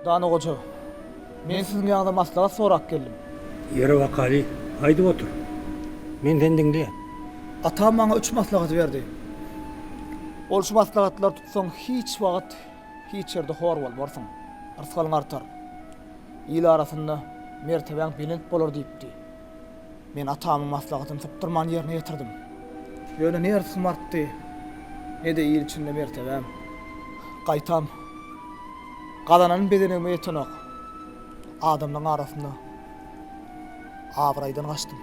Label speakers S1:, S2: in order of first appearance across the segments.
S1: Dana goja, men siziň ýanyňyza maslahat sorap geldim.
S2: Ýeri wakaly, aýdyp otur. Men seni diňleýän.
S1: Atam maňa üç maslahaty berdi. Ol şu maslahatlary tutsaň hiç wagt hiç ýerde hor bolmarsyň. Rysgalyň artar. Il arasynda mertebäň belent bolar diýipdi. Men atamyň maslahatyny sypdyrman ýerine ýetirdim. Ýöne ne rysgym artdy, ne-de il içinde mertebäm. Gaýtam, gazananym bezenegime ýetenok. Adamlaryň arasynda abraýdan gaçdym.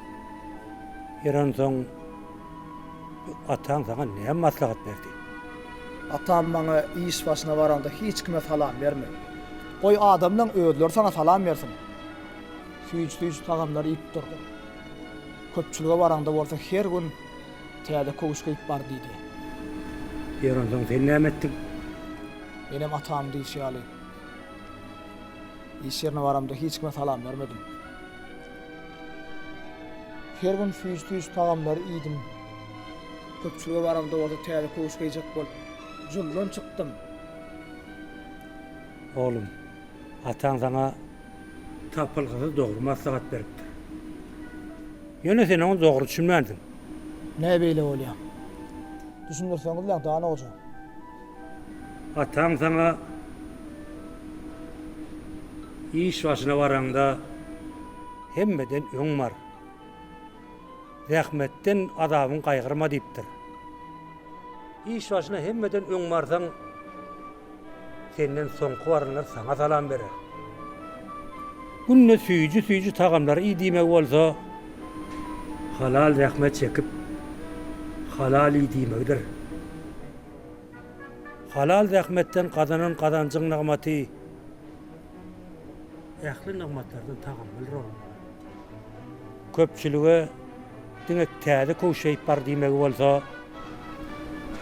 S2: Ýeri onsoň ataň saňa näme maslahat berdi?
S1: Atam maňa iş başyna baraňda hiç kime salam berme. Goý adamlaň özleri saňa salam bersin. Süýji-süýji tagamlar iýip dur. Köpçülige baraňda bolsa her gün täze köwüş geýip bar diýdi.
S2: Ýeri onsoň sen näme etdiň?
S1: Menem atamyň diýşi ýaly, iş ýerine baramda hiç kime salam bermedim. Her gün süýji-süýji tagamlary iýdim. Köpçülige baramda bolsa täze köwüş geýjek bolup, juldan çykdym.
S2: Oglum, ataň saňa tapylgysyz dogry maslahat beripdir. Ýöne sen oňa dogry düşünmänsiň.
S1: Nä beýle bolýa? Düşündirseňizläň, dana goja.
S2: Ataň saňa iş başyna baraňda hemmeden öň bar. Zähmetden azabyň gaýgyrma diýipdir. Iş başyna hemmeden öň barsaň, Senden soňky baranlar saňa salam berer. Günde süýji-süýji tagamlary iý diýmegi bolsa, halal zähmet çekip, halal iý diýmegidir. Halal zähmetden gazanan gazanjyň nygmaty ähli nygmatlardan tagamlydyr oglum. Köpçülige diňe täze köwüş geýip bar diýmegi bolsa,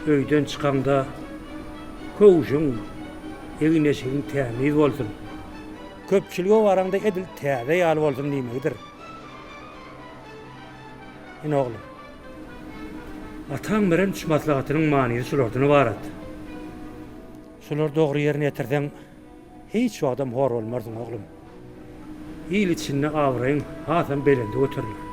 S2: öýden çykaňda köwşüň, egin-eşigiň tämiz bolsun. Köpçülige baraňda edil täze ýaly bolsun diýmegidir. Ine oglum. Ataň beren üç maslahatynyň manysy şulardan ybarat. Şulary dogry ýerine ýetirseň, Hiç wagtam hor bolmarsyň, oglum. Il içinde abraýyň hasam belende göteriler.